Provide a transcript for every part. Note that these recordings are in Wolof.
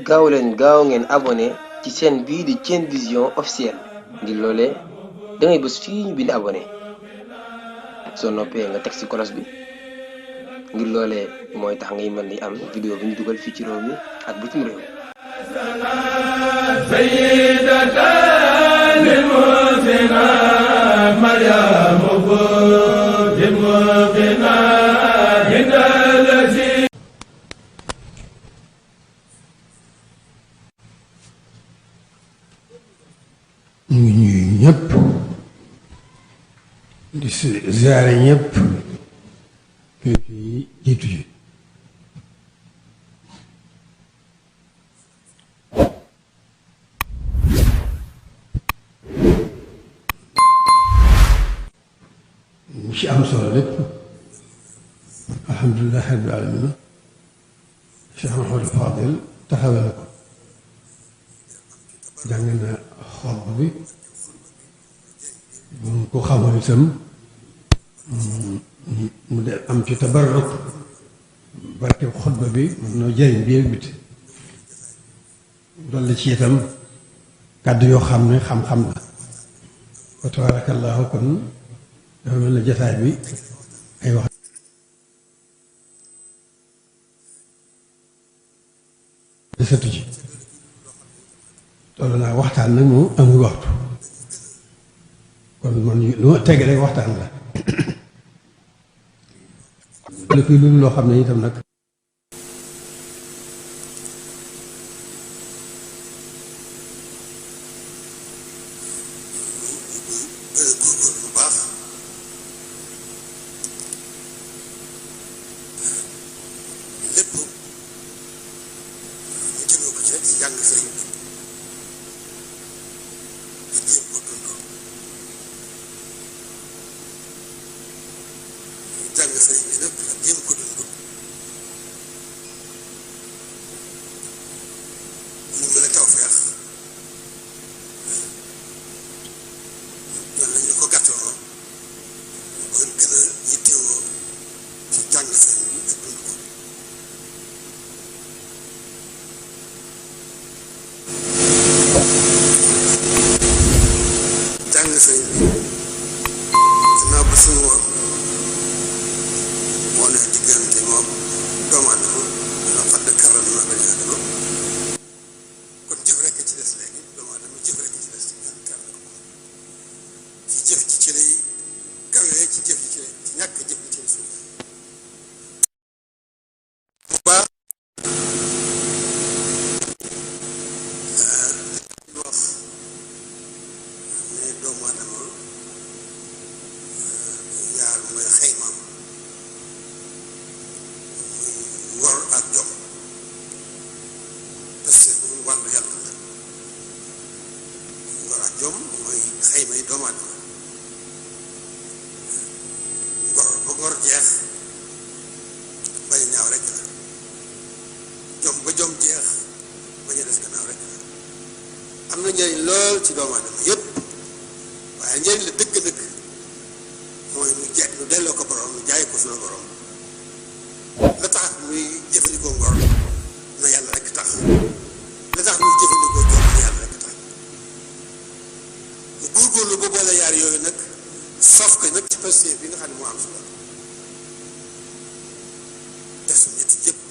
gaaw leen gaaw ngeen abonné ci chaîne bii di Thiene Vision officiel ngir loolee dangay bës fii ñu bind abonné soo noppee nga teg ci cloche bi ngir loolee mooy tax ngay mën di am vidéo bu ñu dugal fii ci réew mi ak bitim réew. ñu ngi ñuy ñëpp di ziare ñëpp kilifa yi jiitu ji mu ci am solo lépp alhamdulilah rabbil alamin Cheikh Mouhamadou Fadil taxawe na ko jàng na xutba bi mu ko xamal itam mu de am ci tabarruk barke xutba bi noo jëriñ bi biti dolli ci itam kàddu yoo xam ne xam-xam la wa tabarakallahu kon dafa mel na jataay bi ay wax desatu ci toll naa waxtaan nag moom amul waxtu kon man lu ma teg rek waxtaan la lu fii loolu loo xam ne itam nag bu baax lépp ñu jëme ko ci rek jàng sëriñ bi di jéem ko dund jàng sëriñ bi nag ak jéem ko dund mu mën a tawfeex noonu la ñu ko gàttaloo kon gën a yittewoo ci jàng sëriñ bi ak dund ko jàng sëriñ bi gannaaw ba suñu woon moo ne diggante moom doomu aadama dina xadd karam na bani aadama kon jëf rekk ci des léegi doomu aadama jëf rekk ci des ñaan karam ko ci jëf ji ci lay kawee ci jëf ji ci lay ci ñàkk jëf ji ci lay suuf bu baax di wax ne doomu aadama yaar mooy xaymaam muy ngor ak jom parce que moom wàllu yàlla la ngor ak jom mooy xayma yi doomu aadama ngor ba ngor jeex bañ ñaaw rek la jom ba jom jeex bañ a des gannaaw rek la am na njëriñ lool ci doomu aadama yépp waaye njëriñ la dëgg-dëgg mooy nu delloo ko borom nu jaay ko sunu borom la tax muy jëfandikoo ngor na yàlla rek tax la tax muy jëfandikoo jom na yàlla rek tax mu góorgóorlu ba boole yaar yooyu nag sof ko nag ci pastéef bi nga xam ne moo am solo def su ñetti yëpp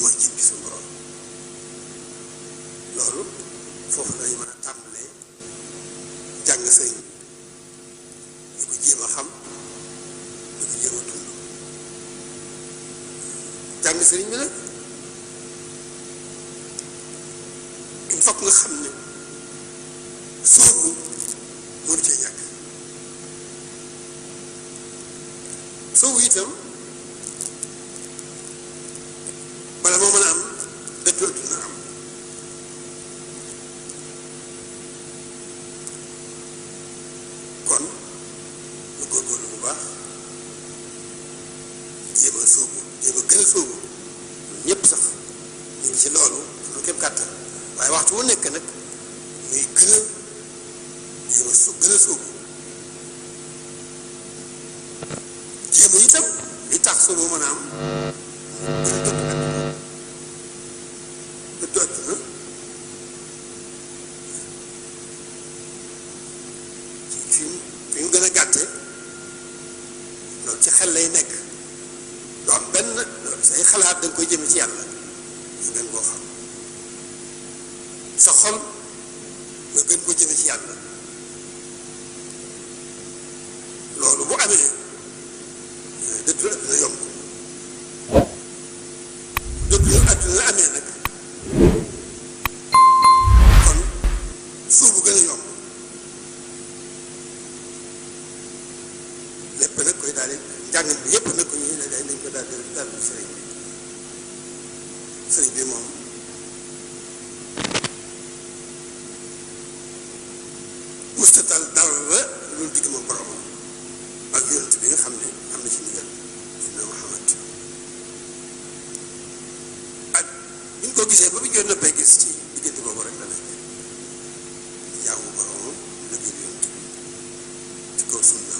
mooy jëm ci sunu borom loolu foofu lañu mën a tàmbalee jàng sëriñ di ko jéem a xam di ko jéem a dund jàng sëriñ bi nag il faut nga xam ne soobu mënu cee ñàkk soobu itam bala moo mën a am dëddu adduna am kon lu góorgóorlu bu baax jéem a sóobu jéem a gën a sóobu ñëpp sax ñu ngi ci loolu lu képp kàttan waaye waxtu wu nekk nag muy gën a jéem a gën a sóobu jéem a itam li tax solo mën a am gën a dëddu àdduna dëddu àdduna fi mu gën a gàtte loolu ci xel lay nekk doo am benn say xalaat da nga koy jëme ci yàlla nga gën koo xam sa xol nga gën koo jëme ci yàlla loolu bu amee dëddu àdduna yomb dëddu àdduna amee nag kon suubu gën a yomb lépp nag koy daal di njàngat bi yépp nag ko ñu dañ ko daal di sëriñ bi moom mustatal dara loolu digg ma boromam ak yonent bi nga xam ne am na ci ndigal dina Muhammad ak bi ñu ko gisee ba bi ñu noppee gis ci diggante boobu rek la nekk jaamu boromam liggéey yonent bi ci kaw sunna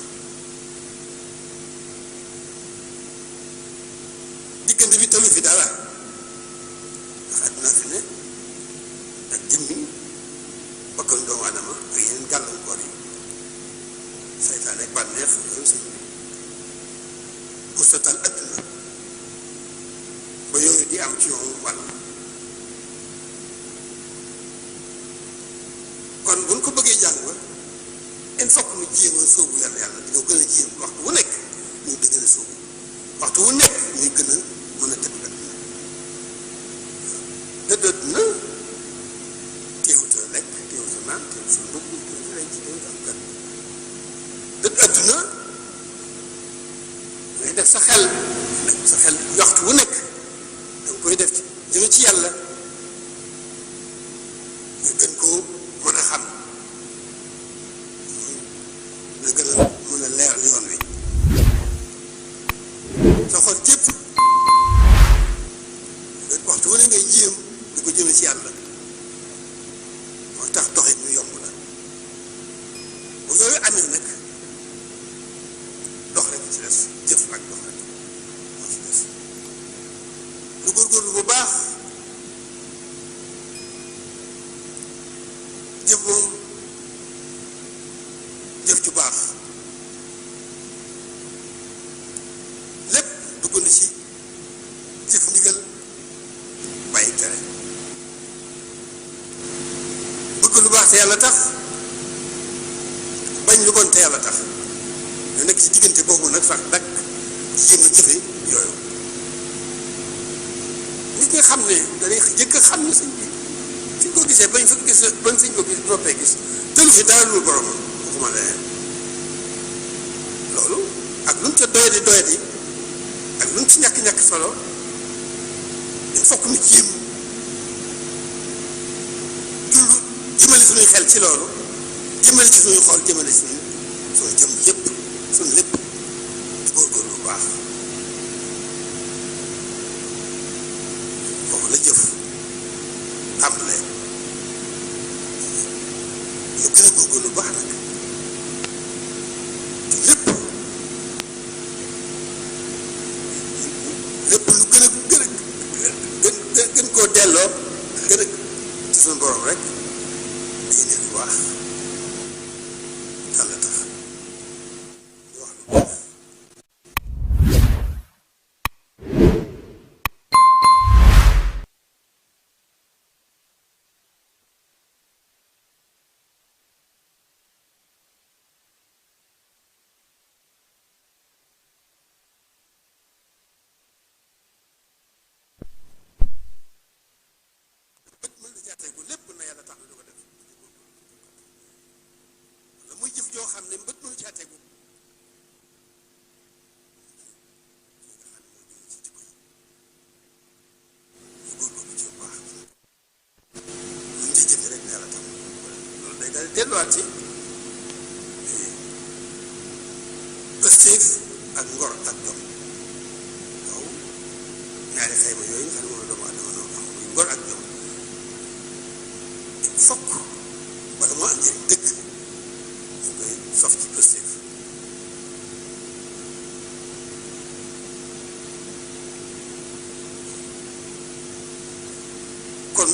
diggante bi talu fi dara ndax àdduna fi ne ak jëmmi bakkan doomu adama ak yeneen gàllankoor yi saytaan ak bànneex yooyu sëñ bi mustatal àdduna ba yooyu di am ci yoon wàll kon buñ ko bëggee jàng il faut que ñu jéem a sóobu yàlla di ko gën a jéem waxtu wu nekk ñu di gën a sóobu waxtu wu nekk ñuy gën a mën a tëdd àdduna dëdd àdduna teewut a lekk teewut a naan teewut a mbokk teewut a renc teewut a am gan dëdd àdduna ngay def sa xel waxtu wu nekk da nga koy def ci jëme ci yàlla nga gën koo mën a xam nga gën a mën a leeral yoon wi sa xol jépp waxtu wu ne ngay jéem di ko jëme ci yàlla moo tax doxit ñu yomb la bu yooyu amee nag dox rek ci des jëf ak dox rek moo ci des lu góorgóorlu bu baax jëf moom jëf ju baax lépp dugg na ci jëf ndigal bàyyi tere bëgg lu baax te yàlla tax bañ lu bon te yàlla tax ñu nekk ci diggante boobu nag sax dak jéem a jëfe yooyu nit ñi xam ne dañuy jëkk a xam ne sëñ bi suñ ko gisee bañ suñ ko gis noppee gis tëlu fi dara lu borom waxuma leneen loolu ak lu mu ca doyadi ak lu mu ci ñàkk solo il faut que ñu jéem jëmale suñuy xel ci loolu jëmale ci suñuy xool jëmale ci suñu jëm yëpp suñu lépp di góorgóorlu bu baax foofu la jëf tàmbalee ñu gën a góorgóorlu bu baax nag lépp lu gën koo delloo gën a ci suñu borom rek yéene lu baax yàlla tax ñu wax lu baax tegu lépp na yàlla tax na du ko def la muy jëf joo xam ne mbët mënu caa tegu ci jikko yi ñu góorgóorlu ci baax luñ ci jëfe rek na yàlla tax loolu day daal delluwaat ci pëstéef ak ngor ak jom yow ñaari xayma yooyu nga xam ne moom la doomu adama noo am ngor ak jom fokk wala moo am njëriñ dëgg ñu koy sof ci pëstéef kon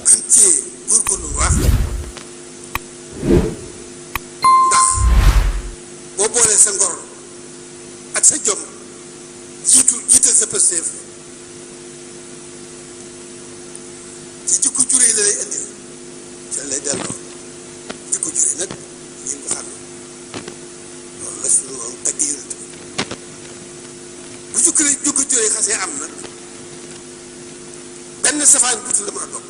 gën cee góorgóorlu bu baax ndax boo boolee sa ngor ak sa jom jiital sa pësteef ci jikko jure yi la lay indil ca lay delloo jikko jure nag ngeen ko xam ne loolu la suñu moom tagg yonent bu jikko jure yi xasee am nag benn safaan buutu la mën a topp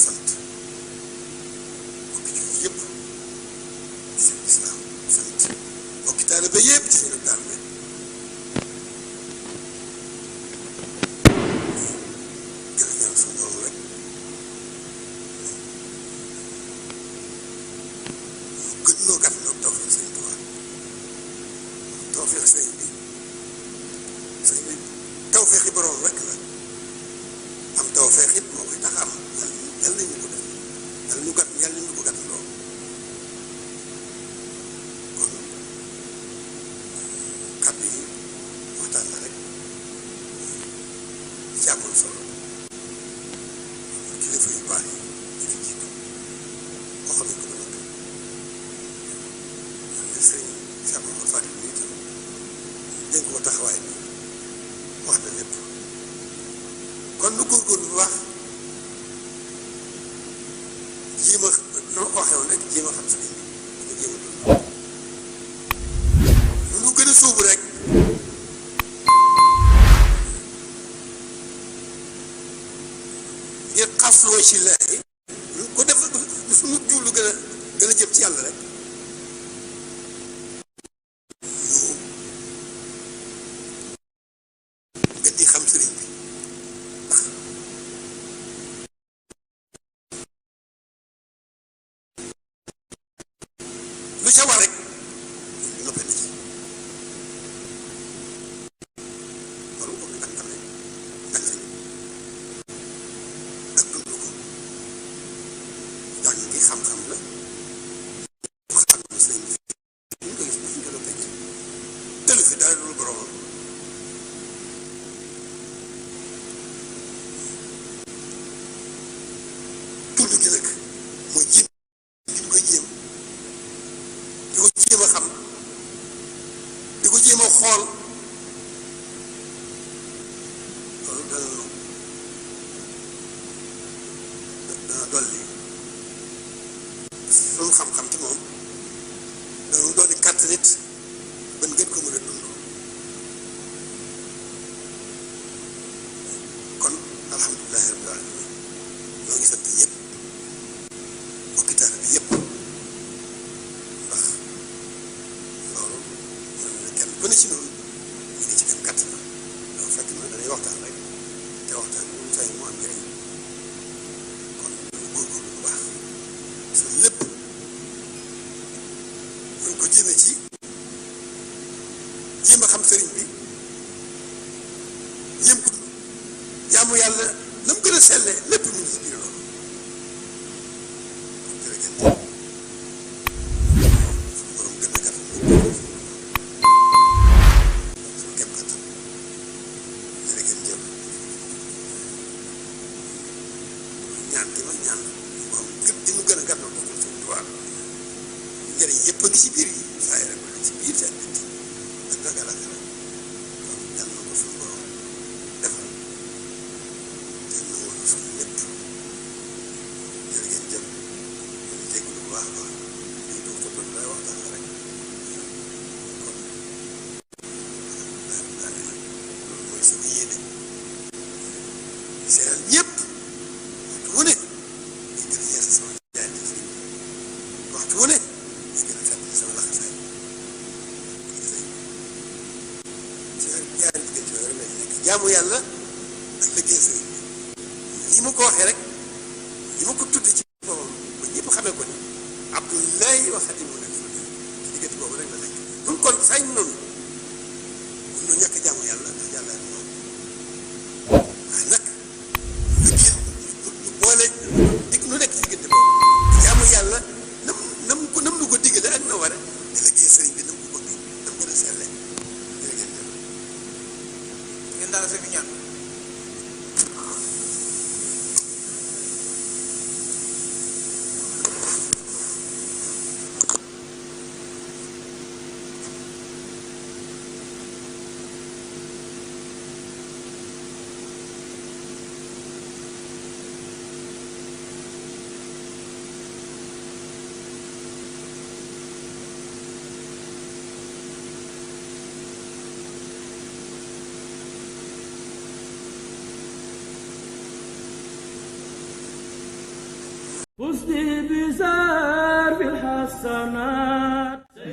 sant bokki jullit yëpp ci seen islaam sant bokki taalibe yëpp ci seen taalibe gën a ñaan suñu borom rek gën noo gàtt noo tawfeex Sëriñ Tuubaa tawfeex sëriñ bi tawfeexi borom rek la am tawfeex it moo koy tax am yàlla nañu ko def yàlla nañu ko gàtt lool kon kàddu yi waxtaan la rek ci amul solo kilifa yu baax yi fi jiitu waxoon nañu ko ba noppi ne sëriñ Cheikh Mouhamadou Fadil bi itam dénk ko taxawaay bi wax na lépp kon nu góorgóorlu bu baax jéem a na ma ko waxee woon rek jéem a xam sëriñ bi di ko jéem a dund lu gën a sóobu rek ngir xasloo ci laahi lu ko def suñu jublu gën a jëm ci yàlla rek ñu gën di xam sëriñ bi ndax lu ca war rek ñu noppee na ci loolu moom ak tamit ak lañ ak dund ko jàng gi xam-xam la xam ne sëñ bi ñu ko gis ñu ko doon fekk tëlu fi dara dul boromam dund gi nag mooy jéem gi ñu koy jéem di ko jéem a xam di ko jéem a xool loolu dana dolli suñu xam-xam ci moom dana dolli kàtt nit ban ngeen ko mën a dund kon alhamdulilahi rabbil alamin ñoo ngi sant ñëpp bokki taalibe bi yëpp ndax loolu mën na kenn ku ne ci noonu ñu ngi ci kenn kàtt na loolu fekk na dañuy waxtaan rek te waxtaan bi mu say mu am njëriñ kon ñu góorgóorlu bu baax suñu lépp ñu ko jëme ci jéem a xam sëriñ bi jéem ko jaamu yàlla na mu gën a selle lépp mu ngi ci biir loolu kon jërëjëf suñu borom gën a gàttal suñu képp gàttal jërëjëf ñaan gi ma ñaan borom gën di nu gën a gàttal ko suñu tubaab njëriñ yëpp a ngi ci biir yi saa yi rek ci biir seen bitti ak ragal ak kon yàlla na ko suñu borom defal te nangul ko suñu lépp jërëjëf ñu ngi jégalu bu baax a baax lii du ko doon lay waxtaan rek kon loolu mooy sama yéene seeral ñëpp waxtu wu ne day gën a yees sama jaay ci waxtu wu ne day gën a fàttali sama laxasaay ñaari diggante yooyu rek lañ nekk jaamu yàlla ak liggéey sëriñ bi ni ma ko waxee rek ni ma ko tudde ci boppam ba ñëpp xamee ko ni Abdullahi wa Xadimu nekk ci diggante boobu rek la nekk kon kon sañ noonu mun na ñàkk jaamu yàlla ndax yàlla ak moom waaye nag liggéey lu boole dig nu nekk ci diggante boobu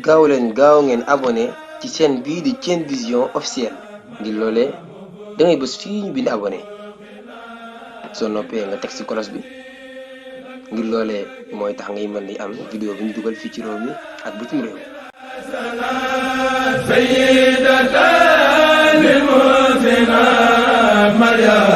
gaaw leen gaaw ngeen abonné ci chaîne bii di Thiene Vision officiel ngir loolee dangay bës fii ñu bind abonné soo noppee nga teg ci cloche bi ngir loolee mooy tax ngay mën di am vidéo bi ñu dugal fii ci réew mi ak bitim réew. سيدة المسلمات مريم